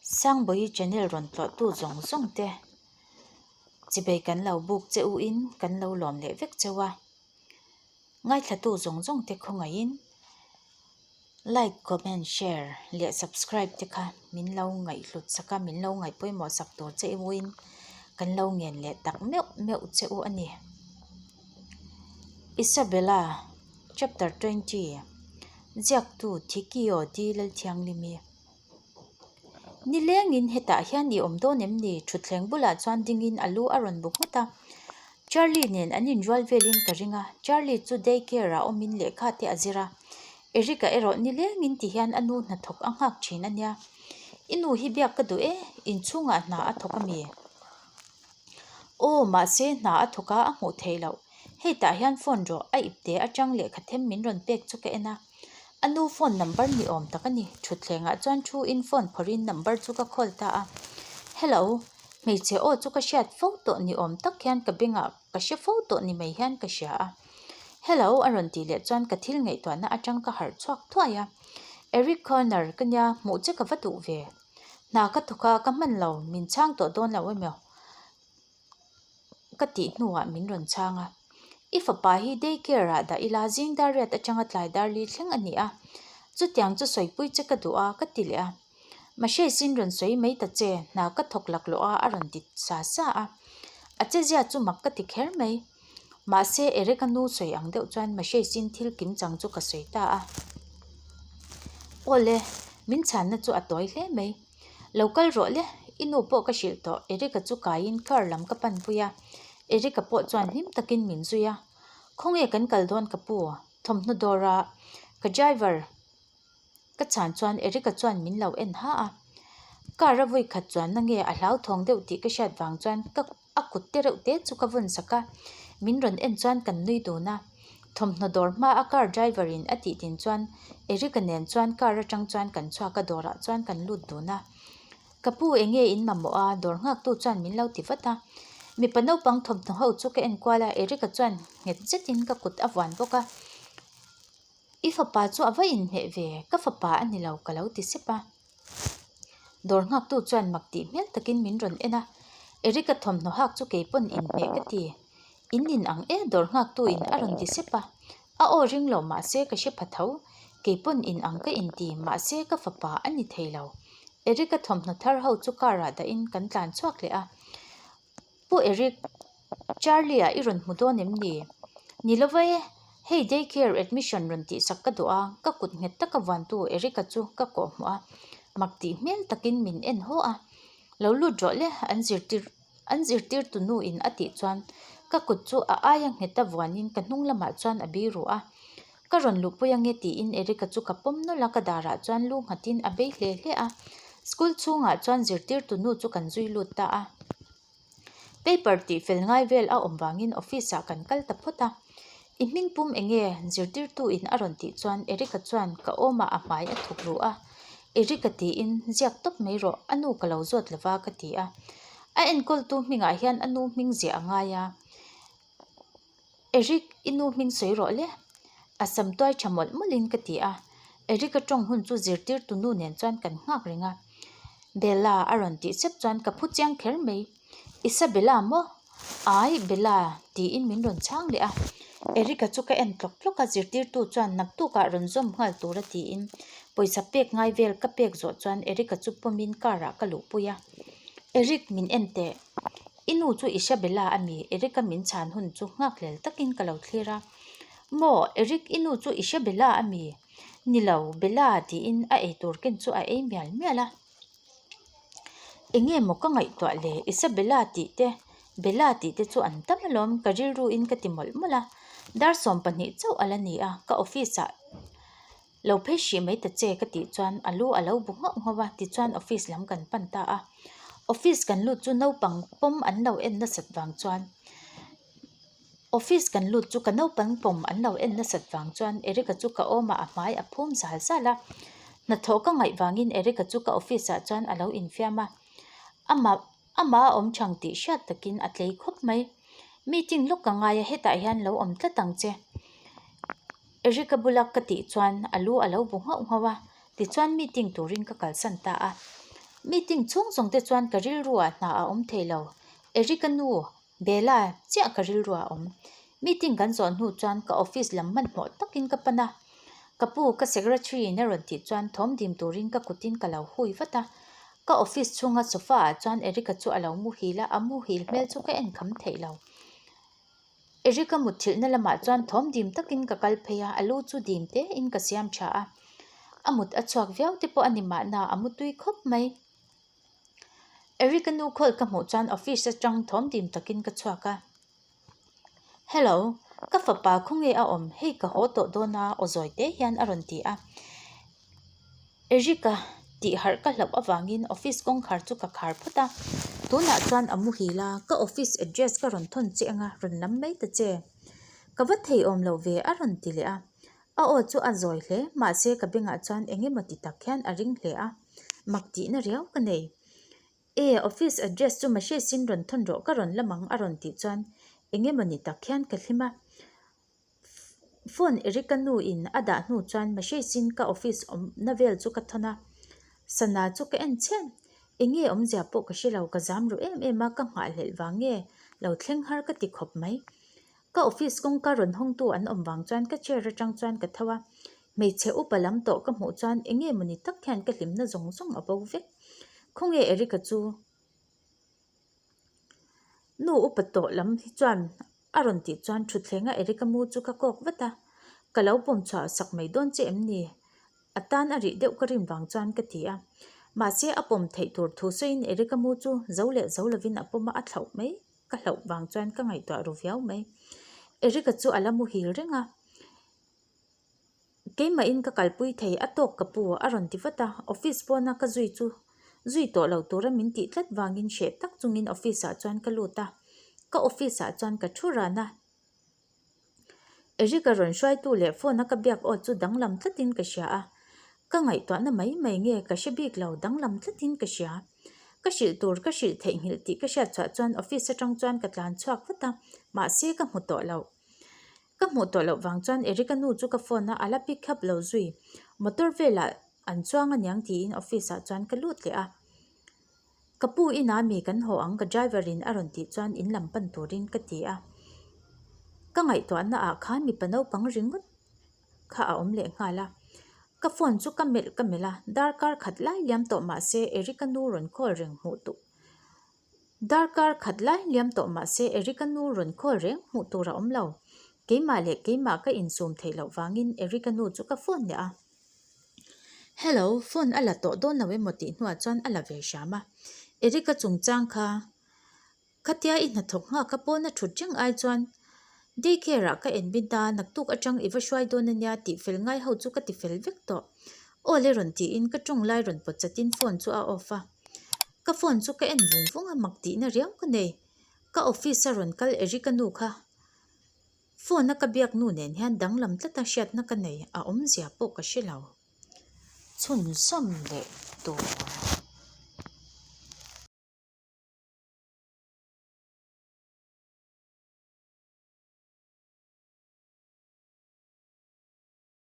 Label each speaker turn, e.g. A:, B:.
A: Sangbawi channel rawn tlawhtu zawng zawng te chibei kan lo buk che u in kan lo lawm leh vek cheu a. Ngaithlatu zawng zawng te khawngaihin like, comment, share leh subscribe te kha min lo ngaihhlut sak a, min lo ngaih pawimawh sak tur che u in kan lo ngen leh tak meuh meuh che u a ni. Isabella chapter 20 Ziaktu Thikio Di Lalthianglimi. Nilengin hetah hian i awm dawn em ni? Thutthleng bulah chuan dingin a lu a rawn bu nghut a. Charlie nen an inrual velin ka ring a, Charlie chu day care ah awmin lehkha te a zir a. Eric-a erawh nilengin ti hian a nu hnathawk a nghak thin a nia. I nu hi biak ka duh e, inchhungah hna a thawk a mi? Aw, mahse hna a thawk a, a hmuh theih loh. Hei tah hian phone rawh, a ipte atang lehkha them min rawn pek chu ka en a. A nu phone number ni awm tak a ni. Thutthlengah chuan thu in phone phawrhin number chu ka call ta a. Hello, hmeichhe aw chu ka hriat fo tawh ni awm tak hian ka bengah ka hre fo tawh ni mai hian ka hria a. Hello a rawn tih leh chuan ka thil ngaihtuahna atang ka harh chhuak thuai a. Eric Corner ka nia, hmuh che ka va duh ve. Hna ka thawk a, ka hman lo, min chhang tawh dawn lo emaw ka tih hnuah min rawn chhang a. I fapa hi day care ah dah ila zing dar riat atanga tlai dar li thleng a ni a, chutiang chu sawipui che ka duh a ka ti leh a. Mahresin rawn sawi mai ta che, hna ka thawk laklawh a a rawn ti sa sa a. A chezia chu mak ka ti kher mai. Mahse, Eric-a nu sawi ang deuh chuan Mahresin thil kim chang chu ka sawi ta a. Awle, min chhanna chu a tawi hle mai. Lo kal rawh le, i nu pawh ka hrilh tawh, Eric-a chu kaiin car lam ka panpui a. Eric-a pawh chuan hlim takin min zui a. Khawnge kan kal dawn ka pu? Thawmhnaw dawra ka driver Ka chhan chuan Eric-a chuan min lo en ha a, car a vawi khat chuanna nge a hlauthawng deuh tih ka hriat vang chuan ka a kut te reuh te chu ka vawn sak a, min rawn en chuan kan nui dun a. Thawmhnaw dawr hma a car driver in a tih din chuan Eric-a nen chuan car atang chuan kan chhuak a dawrah chuan kan lut dun a. Ka pu eng nge in mamawh a? Dawr nghaktu chuan min lo ti vat a. Mipa naupang thawmhnaw ho chu ka en kual a, Eric-a chuan nghet zetin ka kut a vuan bawk a. I fapa chu a va inhmeh ve, ka fapa a ni lo ka lo ti sep a. Dawr nghaktu chuan mak tih hmel takin min rawn en a, Eric-a thawmhnaw hak chu kei pawn inhmeh ka ti. In in ang e dawr nghaktu in a rawn ti sep a, a aw ring lo mahse ka hre pha tho, kei pawn in ang ka inti mahse ka fapa a ni thei lo. Eric-a thawmhnaw thar ho chu car ah dahin kan tlan chhuak leh a. Pu Eric, Charlie-a i rawn hmu dawn em ni? Ni lo e, hei day care admission rawn tihsak ka duh a, ka kut nghet taka vuantu Eric-a chu ka kawh hmuh a, mak tih hmel takin min en haw a. Lo lut rawh le, an zirtir an zirtirtu nu in a tih chuan ka kut chu a aia ngheta vuanin ka hnung lamah chuan a biru a. Ka rawn luhpui ange tiin Eric-a chu ka pawm nawlh a, ka darah chuan lu nghatin a bei hle hle a. School chhungah chuan zirtirtu nu chu kan zui lut ta a. Paper tih fel ngai vel a awm vangin office ah kan kal ta phawt a. I hming pum enge? Zirtirtu in a rawn tih chuan Eric-a chuan ka awmah a hmai a thuk ruh a. Eric-a tiin ziak tawp mai rawh, a nu ka lo zawt lova ka ti a. A enkawltu hmingah hian a nu hming ziah a ngai a. Eric, i nu hming sawi rawh le. A sam tuai tha mawlh mawlhin ka ti a. Eric-a tawng hun chu zirtirtu nu nen chuan kan nghak reng a. Bella a rawn tih sep chuan ka phu chiang kher mai. Isabella maw? Ai, Bella tiin min rawn chhang leh a. Eric-a chu ka en tlawk tlawk a, zirtirtu chuan naktukah rawn zawm nghal tura tiin pawisa pek ngai vel ka pek zawh chuan Eric-a chu pawmin car-ah ka luhpui a. Eric, min en teh. I nu chu Isabella a mi? Eric-a min chhan hun chu nghakhlel takin ka lo thlir a. Maw, Eric, i nu chu Isabella a mi? Ni lo, Bella tiin a eitur ken chu a ei mial mial a. Enge maw ka ngaihtuah le, Isabella tih te, Bella tih te chu an tam alawm, ka rilruin ka ti mawlh mawlh a. Dar 12 chauh a la ni a, ka office ah Lo phei hrih mai ta che ka tih chuan a lu a lo bu nghauh nghauh a, tichuan office lam kan pan ta a. Office kan lut chu naupang pawm an lo en nasat vang chuan Office kan lut chu ka naupang pawm an lo en nasat vang chuan Eric-a chu ka awmah a hmai a phum zal zal a. Hnathawh ka ngaih vangin Eric-a chu ka office ah chuan a lo infiam a. Amah amah a awm thang tih hriat takin a tlei khawp mai. Meeting lawk ka ngai a, hetah hian lo awm tlat ang che. Eric-a bula ka tih chuan a lu a lo bu nghauh nghauh a, tichuan meeting turin ka kalsan ta a. Meeting chhung zawng te chuan ka rilruah hna a awm thei lo. Eric-a nu Bella chiah ka rilruah a awm. Meeting kan zawh hnu chuan ka office lam hmanhmawh takin ka pan a. Ka pu, ka secretary in a rawn tih chuan thawm dim turin ka kutin ka lo hui vat a. Ka office chhunga sofa ah chuan Eric-a chu a lo muhil a, a muhil hmel chu ka en kham theih lo. Eric-a mutthilhna lamah chuan thawm dim takin ka kal phei a, a lu chu dim tein ka siam tha a. A mut a chhuak viau te pawh a ni mahna, a mutui khawp mai. Eric-a nu call ka hmuh chuan office atang thawm dim takin ka chhuak a. Hello, ka fapa khawnge a awm? Hei ka haw tawh dawn a, aw zawi te hian a rawn ti a. Eric-a tih harh ka hlauh avangin office kawngkhar chu ka khar phawt a. Tunah chuan a muhil a, ka office address ka rawn thawn che anga rawn lam mai ta che. Ka va thei awm lo ve a rawn ti leh a. A aw chu a zawi hle, mahse ka bengah chuan eng emaw ti tak hian a ring hle a, mak tihna riau ka nei. E, office address chu message in rawn thawn rawh ka rawn lam ang a rawn tih chuan eng emaw ni tak hian ka hlim a. Phone Erica nu in a dah hnu chuan message in ka office awmna vel chu ka thawn a, sana chu ka en chian. Eng nge awmzia pawh ka hre lo, ka zam ru em em a, ka nghahhlelh vang nge lo thleng har ka ti khawp mai. Ka office kawngka rawn hawngtu an awm vang chuan ka chair atang chuan ka tho a, hmeichhe upa lam tawh ka hmuh chuan eng nge mawni tak hian ka hlimna zawng zawng a bo vek. Khawnge Erica chu? Nu upa tawh lam hi chuan a rawn tih chuan thutthleng a Erica mu chu ka kawk vat a, ka lo pawm chhuah sak mai dawn che em ni? A tan a rih deuh ka rin vang chuan ka ti a, mahse a pawm theih tur thu sawiin Erica mu chu zo leh zo lovin a pawm a, a thlauh mai. Ka hlauh vang chuan ka ngaihtuah ru viau mai. Eric-a chu a la muhil reng a, Keimahin ka kalpui thei a tawk ka pu a rawn ti vat a, office pawna ka zui chu zui tawh lo tura min tih tlat vangin hreh tak chungin office ah chuan ka lut a, ka office ah chuan ka thu ran a. Eric-a rawn hruaitu leh phone-a ka biak aw chu danglam tlatin ka hria a, ka ngaihtuahna mai mai nge ka hre bik lo, danglam tlatin ka hria. Ka hrilh tur ka hrilh theihnghilh tih ka hriat chhuah chuan office atang chuan ka tlan chhuak vat a, mahse ka hmu tawh lo. Ka hmuh tawh loh vang chuan Eric-a nu chu ka phone a, a la pick up lo zui. Motor velah an chuang aniang tiin office ah chuan ka lut leh a. Ka pu inah mi kan haw ang ka driver in a rawn tih chuan in lam pan turin ka ti a. Ka ngaihtuahna ah khan mipa naupang ringawt kha a awm leh nghal a. Ka phone chu ka melh ka melh a, darkar khat lai liam tawh mahse Eric-a nu rawn call reng hmuh duh. Darkar khat lai liam tawh mahse Eric-a nu rawn call reng hmuh tur a awm lo. Keimah leh keimah ka insum theih loh vangin Eric-a nu chu ka phone leh a. Hello, phone a la tawh dawn lo emaw tih hnuah chuan a la ve hram a. Eric-a chungchang kha khatia i hnathawk nghak a pawna thut reng ai chuan day care ah ka en bit a, naktuk atang i va hruai dawn ania tih fel ngai ho chu ka ti fel vek tawh. Aw le rawn tiin ka tawng lai rawn pawt chatin phone chu a off a. Ka phone chu ka en vung vung a, mak tihna riau ka nei. Ka office a rawn kal Eric-a nu kha. Phone a ka biak nu nen hian danglam tlata hriatna ka nei a awmzia pawh ka hre lo. Chhunzawm leh tur.